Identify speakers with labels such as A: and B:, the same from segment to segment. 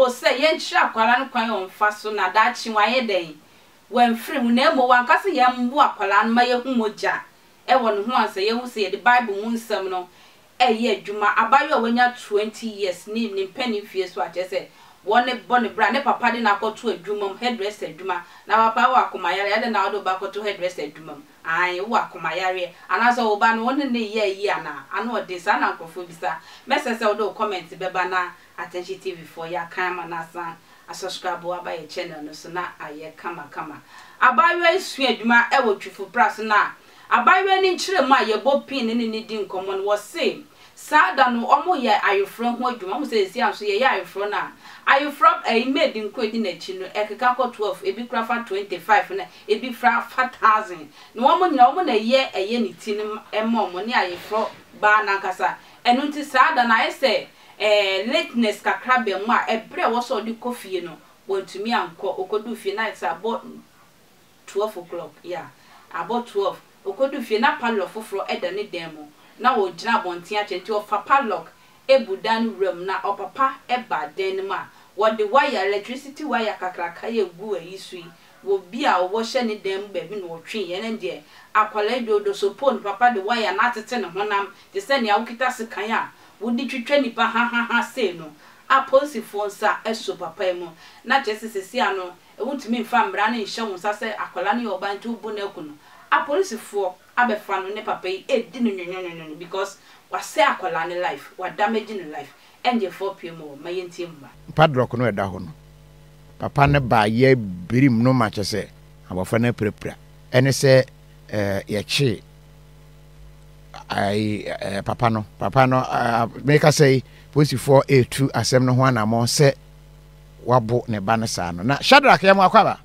A: Bible sɛ yɛnkyerɛ akwadaa no kwan a ɔmfa so na daakye wayɛ dɛn? Wamfiri mu. Na mmom wanka sɛ yɛmmoa akwadaa no ma yɛhu mogya wɔ ne ho ansa yɛahu sɛ yɛde Bible mu nsɛm no reyɛ adwuma. Abaayewa a wanya 20 years ne ne mpanin mfeɛ so a kyerɛ sɛ wɔne bɔ ne bra, ne papa de no akɔto adwuma mu, hairdresser adwuma. Na papa wowɔ akomayareɛ, adɛn na wode wo ba akɔto hairdresser adwuma mu? Aane, wowɔ akomayareɛ. Anaasɛ wo ba no wo ne no reyɛ ayi anaa? Ano ɔden, saa na nkurɔfoɔ bisa. Mɛsrɛ sɛ wode wo comment bɛba na Attention TV foɔ yɛakan ama no asan asubscribe aba yɛ channel no so na ayɛ kama kama. Abaayewa yi sua adwuma wɔ Twifo Pra so na abaayewa no nkyerɛmu a yɛbɔ pin ne ne no di nkɔmmɔ no wɔse saa da no wɔn yɛ ayeforɔ ho adwuma. Wohu sɛ seesei a nso yɛyɛ ayeforɔ no a ayeforɔ ɛyi maid nko a ɛdi n'akyi no ɛkeka kɔ 12 ebi koraa fa 25 na ebi fra fa thousand na wɔn nyinaa wɔn na ɛyɛ ɛyɛ ne ti no ma wɔn ne ayeforɔ baa no ankasa. Ɛno nti saa da no ayɛ sɛ eh, lateness kakra baa mu a ɛberɛ a ɛwɔ sɛ ɔde kɔ fie no, wantumi ankɔ. Ɔkɔduu fie no ayɛ sɛ abɔ 12 o'clock, yeah, abɔ 12. Ɔkɔduu fie na padlock foforɔ da ne dan mu, na ɔgyina abɔnten akyɛ nti ɔfa padlock bu dan no wura mu na ɔpapa ba dan no mu a, wɔde wire, electricity wire kakraka yi a ɛgu ayi so yi, wɔ bi a ɔwɔ hyɛ ne dan mu baabi na ɔtwe yɛn deɛ akwadaa yi deɛ ɔdɔ so po no papa de wire no atete ne honam te sɛ nea wokita sekan a wode twitwa nnipa hahaha sei no. Apolisifoɔ nsa asɔ papa yi mu na kyerɛ sɛ seesei ano wontumi mfa mmara no nhyɛ wo nsa sɛ akwadaa no yɛ ɔbaa nti wobu no aku no. Apolisifoɔ abɛfa no ne papa yi redi no nwonwonwonwo because wasɛe akwadaa no life, wa damage ne life. Ɛndeɛ 4pm o, ma yɛntie mma.
B: Padlock no a ɛda hɔ no, papa no ba yɛ birim no ma kyɛ sɛ abɔfra no apirapira. Ɛne sɛ yɛkyee ayi papa no. Papa no meka sɛ yi polisifoɔ retu asɛm no ho anammɔn sɛ wabo ne ba no saa no. Na Shadrack yɛ mo akwaba.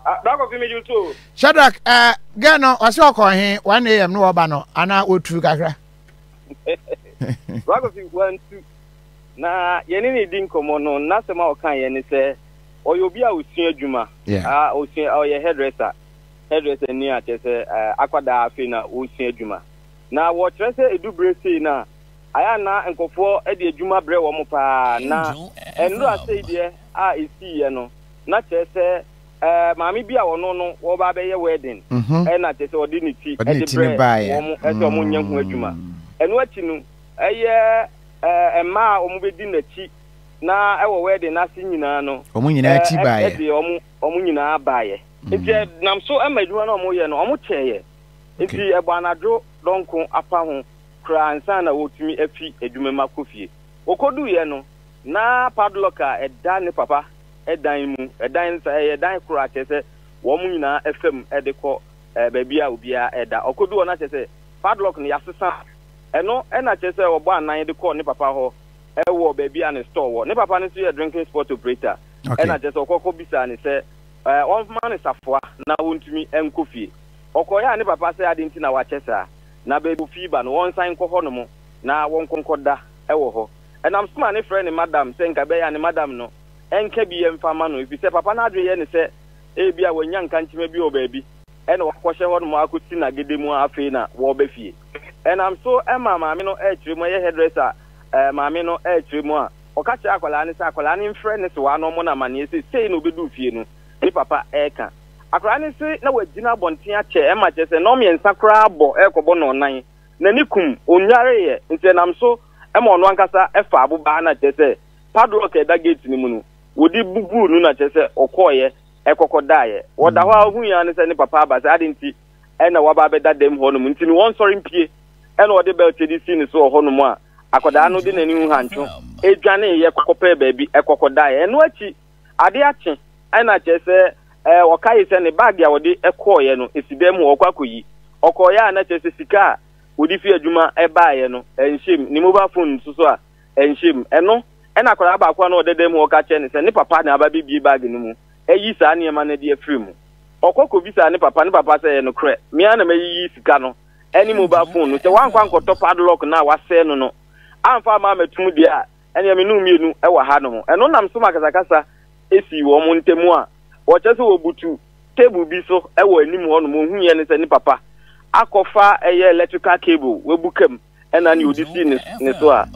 C: Ah,
B: Shadrack, eh, girl no, ɔsɛ ɔkɔ he 1 am no wɔba no anaa wɔtu kakra?
C: Rakofi wantu. Na yɛne ne di nkɔmmɔ no, n'asɛm a ɔka yɛ ne sɛ ɔyɛ obi a ɔsua adwuma. Ah, ɔsua, ɔyɛ hairdresser. Hairdresser ni a kyerɛ sɛ eh, akwadaa afei na ɔresua adwuma. Na wɔkyerɛ sɛ ɛdu berɛ sei no a, ayɛ a na nkurɔfoɔ de adwuma brɛ wɔn paa. Na nnora sei deɛ a ɛsiiɛ no, na kyerɛ sɛ eh, maame bi a ɔno no wɔba abɛyɛ wedding ɛna kyerɛ sɛ ɔde ne ti de brɛ wɔn sɛ wɔn nyɛ ho adwuma. Ɛno akyi no, ɛyɛ eh, mmaa a wɔbɛdi n'akyi na ɛwɔ wedding no ase nyinaa no,
B: wɔn nyinaa ti baeɛ.
C: ɛde wɔn wɔn nyinaa baeɛ. Nti ɛnam so ma adwuma no a wɔyɛ no wɔn kyɛeɛ. Nti ɛbɔ anadwo dɔnko apa ho koraa ansa na wɔtumi afi adwuma mu akɔ fie. Wɔkɔduiɛ no, na padlock a ɛda ne papa dan mu, ɛdan no sɛ ɛyɛ dan koro a kyerɛ sɛ wɔn nyinaa fa mu de kɔ baabi a obiara da. Ɔkɔdu hɔ no kyerɛ sɛ padlock no yɛasesa. Ɛno na kyerɛ sɛ ɔbɔ anan de kɔɔ ne papa hɔ wɔ baabi a ne store wɔ. Ne papa no nso yɛ drinking spot operator. Ɛna kyerɛ sɛ ɔkɔkɔ bisaa no sɛ ɔmma no safoa na ɔntumi nkɔ fie. Ɔkɔeɛ a ne papa sɛ adɛn nti na wakyɛ saa? Na baabi a ofi ba no wɔnsan nkɔ hɔnom na wɔnkɔ nkɔda wɔ hɔ. Ɛnam so ma ne frɛ ne madam sɛ nka ɛbɛyɛ a ne madam no nka bi mfa mma no efisɛ papa no adwene yɛ no sɛ ebia wanya nkankyema bi wɔ baabi na wakɔhyɛ hɔnom akɔsi n'agede mu a afei na wɔreba fie. Ɛnam so ma maame no rekyerɛ mu, ɛyɛ hairdresser maame no rekyerɛ mu a ɔka kyerɛ akwadaa no sɛ akwadaa no mfrɛ ne sewaa na ɔmmɔ no amanneɛ sɛ sei na ɔbɛduu fie no ne papa reka. Akwadaa no se na wagyina abɔnten akyɛ ɛma kyerɛ sɛ nnɔnmiɛnsa koraa bɔ rekɔbɔ nnɔnnan. N'ani kum, ɔnnwareeɛ, nti ɛnam so ma ɔno ankasa faa abobaa na kyerɛ sɛ padlock a ɛda gate no mu no, wɔde bubuu no na kyerɛ sɛ ɔkɔeɛ kɔkɔdaeɛ. Ɔda hɔ a ɔhuiɛ ara ne sɛ ne papa aba sɛ adɛn nti na waba abɛda dɛm hɔnom nti no wɔnsɔre mpue. Ɛna ɔde belt de sii ne so wɔ hɔnom a akwadaa no de n'ani hu hantwo dwaneeɛ kɔpɛɛ baabi kɔkɔdaeɛ. Ɛno akyi, ade akye ɛna kyerɛ sɛ ɔkae sɛ ne bag a ɔde kɔeɛ no si dan mu hɔ, ɔkɔ akɔyi. Ɔkɔeɛ a na kyerɛ sɛ sika a ɔde fi adwuma baeɛ no ɛnhyɛ mu, ne mobile phone nso so a ɛnhyɛ mu. Ɛno ɛna akwadaa baako a na ɔda dan mu hɔ ka kyerɛ no sɛ ne papa na aba abɛbue bag no mu ayi saa nneɛma no de afiri mu. Ɔkɔ kɔbisaa ne papa, ne papa sɛ ɛyɛ nokorɛ, me ara na mayiyi sika no ne mobile phone no. Sɛ woankɔ ankɔtɔ padlock no a wasɛe no no amfa amma ammɛto mu deɛ a, ɛnneɛ me ne wo mmienu wɔ hanom. Ɛno nam so ma akasakasa sii wɔn ntam a wɔkyerɛ sɛ wɔbutu table bi so wɔ anim hɔnom. Wɔhuiɛ ne sɛ ne papa akɔfa ɛyɛ electrical cable wabu kam ɛna nea ɔde sii ne so a.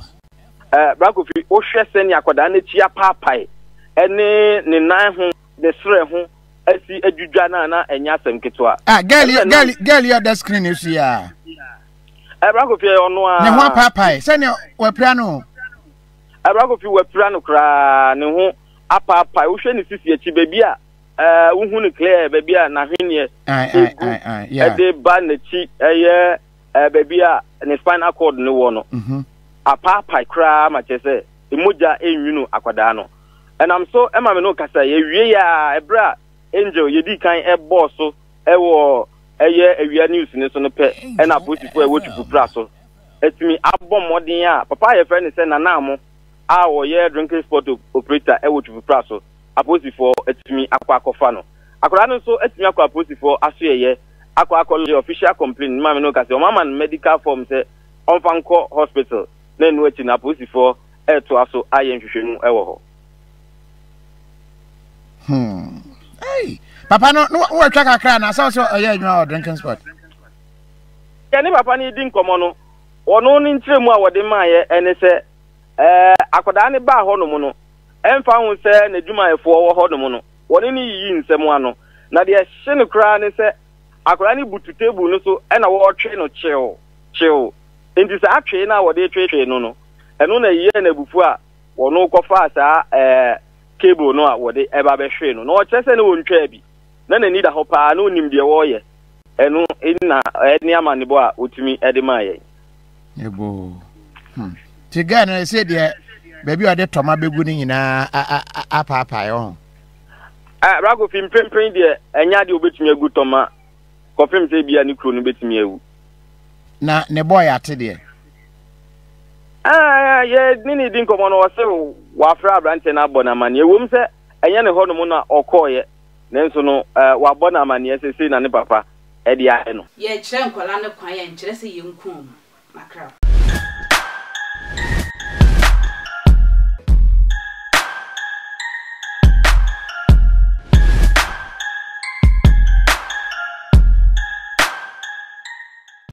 C: Eh, Bra Kofi, wohwɛ sɛnea akwadaa no akyi apaapae ne ne nan ho, ne serɛ ho asi adwidwa no a, na ɛnyɛ asɛm ketewa.
B: Ah, girl yi, girl, girl yi ɔda screen no so yi a.
C: Eh, Bra Kofi, ɛyɛ ɔno
B: a. Ne ho apaapae, sɛnea wapira no.
C: Eh, Bra Kofi, wapira no koraa, ne ho apaapae. Wohwɛ ne sisi akyi, baabi a eh, wohu no clear, baabi a n'ahweneɛ egu ɛde ba n'akyi, ɛyɛ eh, baabi a ne spinal cord no wɔ no mhm. apaapae koraa ma kyerɛ sɛ mogya nwunu akwadaa no. Ɛnam so ma me no kasa yɛwie yɛ a ɛberɛ a Angel yɛdii kan ɛbɔɔ so ɛwɔ ɛyɛ awia news no so no pɛ ɛna apolisifoɔ a ɛwɔ Twifupra so atumi abɔ mmɔden a papa a yɛfrɛ no sɛ Nana Amo a ɔyɛ drinking spot operator ɛwɔ Twifupra so apolisifoɔ atumi akɔ akɔfa no. Akwadaa no nso atumi akɔ apolisifoɔ asoɛeɛ akɔ akɔ lodge official complaint. Ne maame no ka sɛ wɔama no medical form sɛ ɔmfa nkɔ hospital na ɛno akyi no apolisifoɔ retoa so ayɛ nhwehwɛmu wɔ hɔ.
B: Hmm. Hey, papa no, no wɔatwa kakra na sɛ sɛ ɔyɛ adwuma wɔ drinking spot.
C: Yɛne papa no di nkɔmmɔ no, ɔno ne nkyerɛmu a wɔde maeɛ ɛne sɛ ɛɛ akwadaa no baa hɔnom no, ɛmfa ho sɛ n'adwumayɛfoɔ wɔ hɔnom no, wɔne no yiyi nsɛm ano. Na deɛ ɛhye no koraa ne sɛ, akwadaa no butu table no so na wɔretwe no kyew, kyew. Enti saa twee no a wɔde retwetwe no no, ɛno na ɛyɛɛ no abufuo a wɔno kɔfaa saa ɛɛ cable no a wɔde ɛba bɛhwee no. Na ɔkyerɛ sɛ ne ɔntwaa bi. Na n'ani da hɔ paa, na ɔnim deɛ wɔreyɛ. Ɛno na ɛne amanebɔ a wɔtumi de maa yɛn.
B: Ebo. Hmm. Ti guy no ɛsɛ deɛ baabi a ɔde tɔma bɛgu no nyinaa apaapae ɔho.
C: Rakofi mprempren deɛ ɛnyɛ adeɛ obɛtumi agu tɔma kɔpem sɛ ebia ne kuro no bɛtumi awu.
B: Na ne bɔɔy ate deɛ?
C: Yɛ ne ne di nkɔmmɔ no ɔse wafrɛ aberanteɛ no abɔ no amanneɛ ɛwom sɛ ɛnyɛ ne hɔnom na ɔkɔɔeɛ nanso no wabɔ no amanneɛ sɛ sei na ne papa de ayɛ no.
A: Yɛkyerɛ nkwadaa no kwan a, ɛnkyerɛ sɛ yɛnku wɔn. Mackerel.